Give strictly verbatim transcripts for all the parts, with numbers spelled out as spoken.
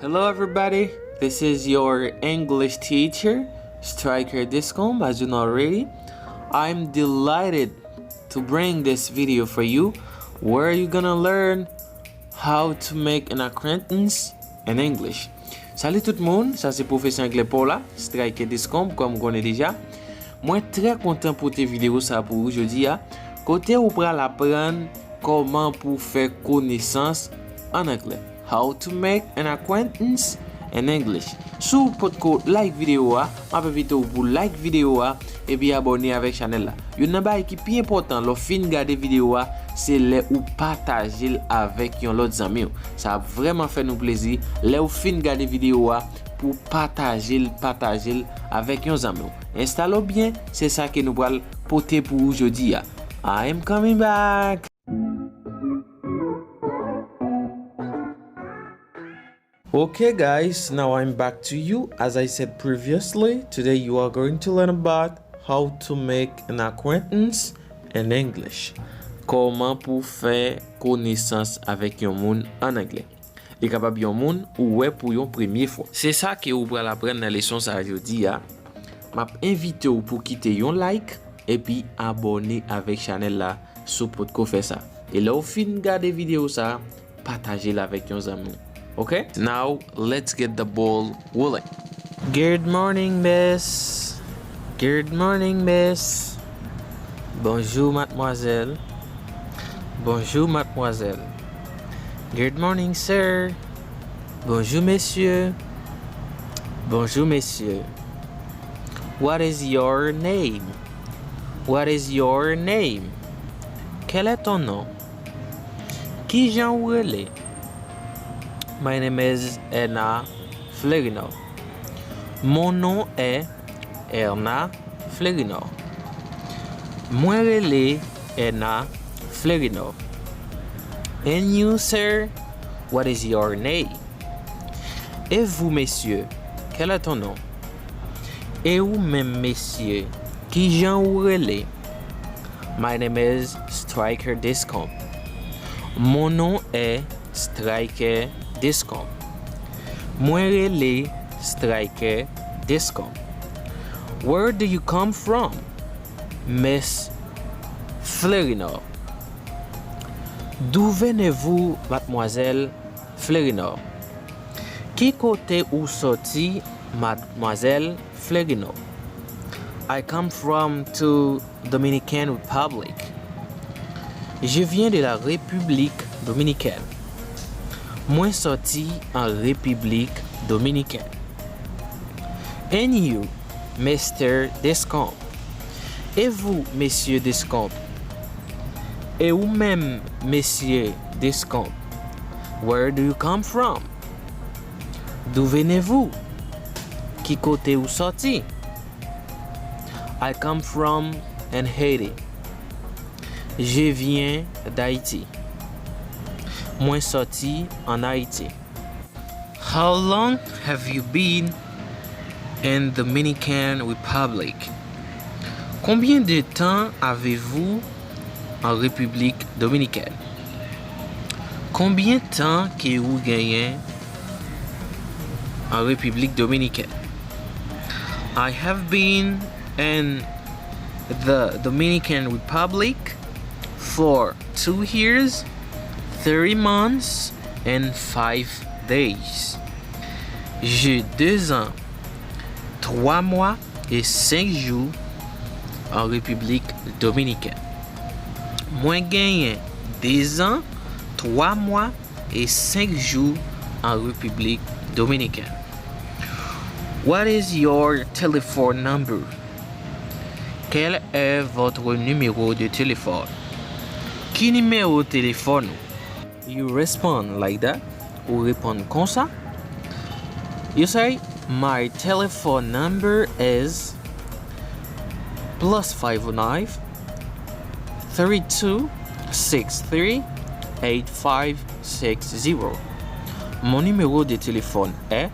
Hello everybody, this is your English teacher, Striker Discombe, as you know already. I'm delighted to bring this video for you where you're gonna learn how to make an acquaintance in English. Salut tout moun, sa se pwofesè anglè pa w la, Striker Discombe, kòm ou konnen deja. Mwen trè kontan pote videyo sa pou ou jodi a, kote ou pral aprann kòman pou w fè konesans an anglè. How to make an acquaintance in English. Si w potko like videyo a, m ap envite w pou like videyo a epi abòne avèk chanèl la. Youn nan bagay ki pi enpòtan lè w fin gade videyo a, se lè ou pataje l avèk yon lòt zanmi w. Sa ap vrèman fè nou plezi lè w fin gade videyo a pou w pataje l, pataje l avèk yon zanmi w. Enstale w byen, se sa ke nou pral pote pou ou jodi a. I am coming back. Okay, guys, now I'm back to you. As I said previously, today you are going to learn about how to make an acquaintance in English. Kòman pou fè konesans avèk yon moun an anglè. Li kapab yon moun ou wè pou yon premye fwa. Se sa ke ou pral aprann nan leson sa a jodi a. M ap envite w pou kite yon like epi abòne avèk chanèl la si w potko fè sa. E lè w fin gade videyo sa a, pataje l avèk yon zanmi w. Ok? Now, let's get the ball rolling. Good morning, miss. Good morning, miss. Bonjou, madmwazèl. Bonjou, madmwazèl. Good morning, sir. Bonjou, mesye. Bonjou, mesye. What is your name? What is your name? Quel est ton nom? Kijan ou rele? My name is Erna Fleurinot. Mon nom est Erna Fleurinot. Mwen rele Erna Fleurinot. And you, sir, what is your name? Et vous, monsieur, quel est ton nom? E ou menm, mesye, kijan ou rele? My name is Striker Descamps. Mon nom est Striker Descamps. Mwen rele Striker Descamps. Where do you come from, Miss Fleurinot? D'où venez-vous, mademoiselle Fleurinot? Ki kote ou soti, madmwazèl Fleurinot? I come from to Dominican Republic. Je viens de la République dominicaine. Mwen soti an Repiblik Dominikèn. And you, Mister Descamps? Et vous, Monsieur Descamps? E ou menm, Mesye Descamps? Where do you come from? D'où venez-vous? Ki kote ou soti? I come from in Haiti. Je viens d'Haïti. Mwen soti an Ayiti. How long have you been in Dominican Republic? Combien de temps avez-vous en République dominicaine? Konbyen tan ke ou genyen an Repiblik Dominikèn? I have been in the Dominican Republic for two years, three months, and five days. J'ai deux ans, trois mois et cinq jours en République dominicaine. Mwen genyen dezan, twa mwa e senk jou an Repiblik Dominikèn. What is your telephone number? Quel est votre numéro de téléphone? Ki nimewo telefòn ou? You respond like that. Ou reponn konsa. You say, my telephone number is plus five oh nine, three two six three, eight five six zero. Mon numéro de téléphone est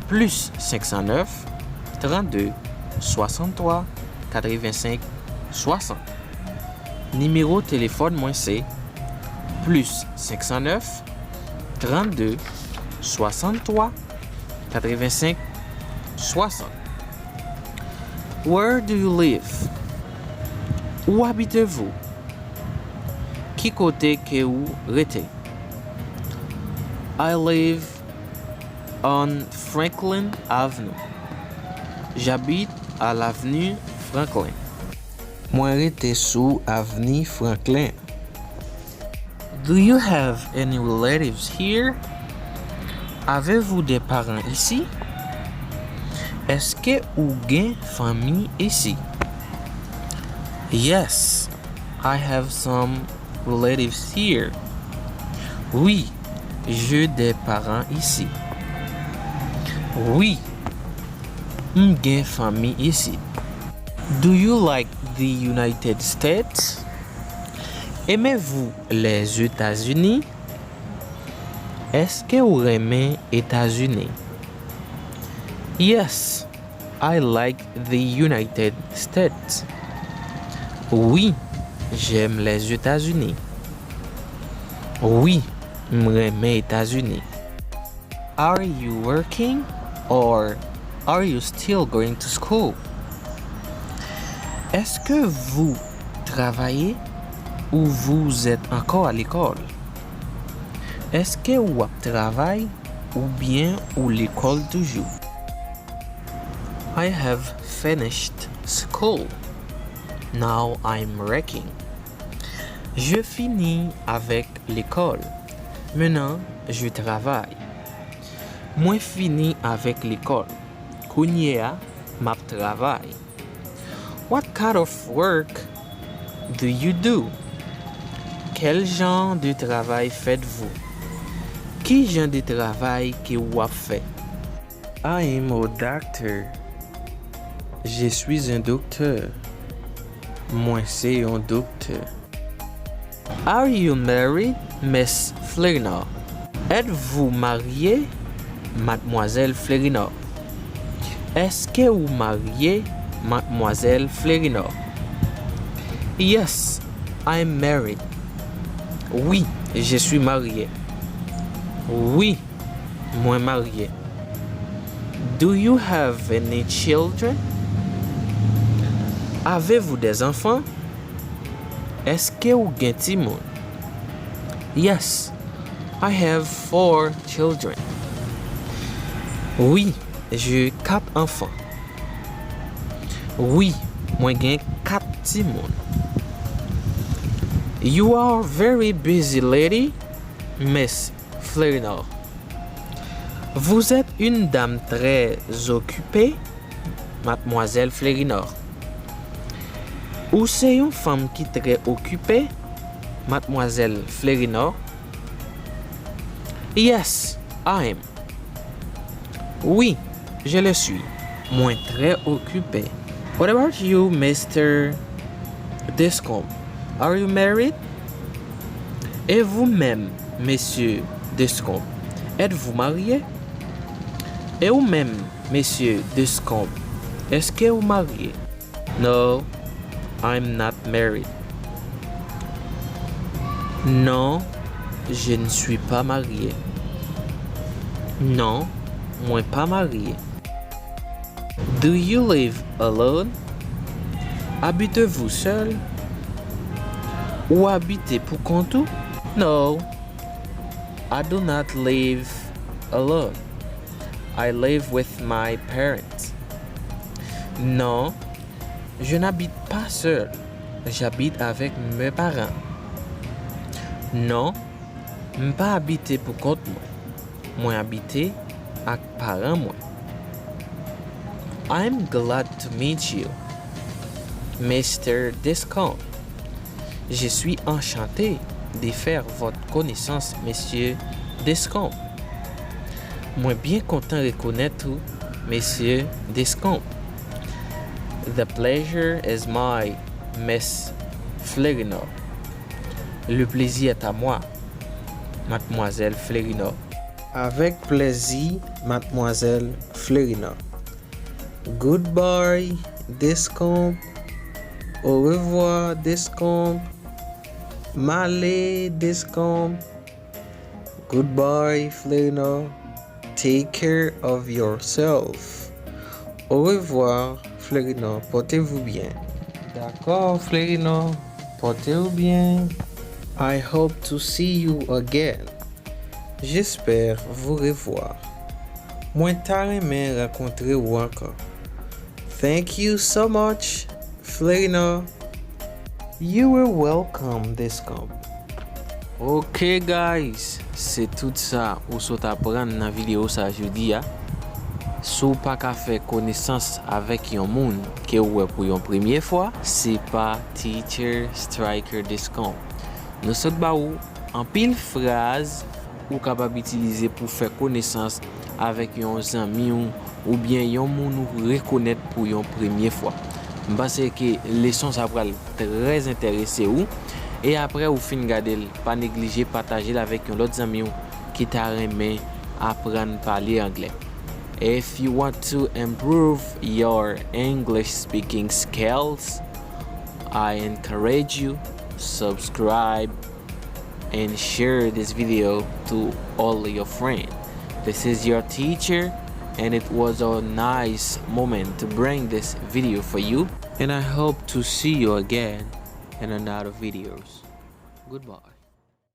plus cinq cent neuf, trente-deux, soixante-trois, quatre-vingt-cinq, soixante. Nimewo telefòn mwen se plis senk san nèf, trannde, Swasanntwa, katrevensenk, swasant. Where do you live? Où habitez-vous? Ki kote ke ou rete? I live on Franklin Avenue. J'habite à l'avenue Franklin. Mwen rete sou avni Franklin. Do you have any relatives here? Avez-vous des parents ici? Èske ou gen fanmi isi? Yes, I have some relatives here. Wi, j'ai des parents ici. Wi, m gen fanmi isi. Do you like the United States? Aimez-vous les États-Unis? Èske ou renmen Etazini? Yes, I like the United States. Wi, j'aime les États-Unis. Wi, m renmen Etazini. Are you working or are you still going to school? Est-ce que vous travaillez ou vous êtes encore à l'école? Èske w ap travay oubyen ou lekòl toujou? I have finished school. Now I'm working. Je finis avec l'école. Maintenant, je travaille. Mwen fini avèk lekòl. Kounye a, m ap travay. What kind of work do you do? Quel genre de travail faites-vous? Ki jan de travay ke w ap fè? I am a doctor. Je suis un docteur. Mwen se yon doktè. Are you married, Miss Flerinor? Êtes-vous mariée, mademoiselle Flerinor? Èske ou marye, mademoiselle Flerinor? Yes, I'm married. Wi, je suis marié. Wi, mwen marye. Do you have any children? Avez-vous des enfants? Èske ou gen timoun? Yes, I have four children. Wi, j'ai quatre enfants. Wi, mwen gen kat timoun. You are very busy lady, Miss Flerinor. Vous êtes une dame très occupée, mademoiselle Flerinor. Ou se yon fanm ki trè okipe, mademoiselle Flerinor. Yes, I am. Wi, je le suis. Mwen trè okipe. What about you, Mister Descombe? Are you married? Et vous-même, Monsieur Descombe, êtes-vous marié? E ou menm, Mesye Descombe, èske ou marye? No, I'm not married. Non, je ne suis pas marié. Non, mwen pa marye. Do you live alone? Habitez-vous seul? Ou abite pou kont ou? No, I do not live alone. I live with my parents. Non, je n'habite pas seul. J'habite avec mes parents. Non, m pa abite pou kont mwen. Mwen abite ak paran mwen. I'm glad to meet you, Mister Descombe. Je suis enchanté de faire votre connaissance, Monsieur Descombe. Mwen byen kontan rekonèt ou, Mesye Descombe. The pleasure is mine, Miss Flerinor. Le plaisir est à moi, Mademoiselle Flerinor. Avèk plèzi, Mademoiselle Flerinor. Goodbye, Descombe. Au revoir, Descombe. M ale, Descombe. Goodbye, Flerinor. Take care of yourself. Au revoir, Fleurino. Portez-vous bien. D'accord, Fleurino. Portez-vous bien. I hope to see you again. J'espère vous revoir. Mwen ta renmen rankontre w ankò. Thank you so much, Fleurino. You are welcome, Descamps. Ok guys, se tout sa ou sot aprann nan videyo sa jodi a. Si w pa ka fè konesans avèk yon moun ke w wè pou yon premye fwa, se pa Teacher Striker Descamps. Nou sot ba ou anpil fraz ou kapab itilize pou fè konesans avèk yon zanmi w oubyen yon moun ou rekonèt pou yon premye fwa. M panse ke leson sa pral trè enterese ou. E apre ou fin gade l, pa neglije pataje l avèk yon lòt zanmi w ki ta renmen aprann pale anglè. If you want to improve your English speaking skills, I encourage you subscribe and share this video to all your friends. This is your teacher, and it was a nice moment to bring this video for you. And I hope to see you again in another videos. Goodbye.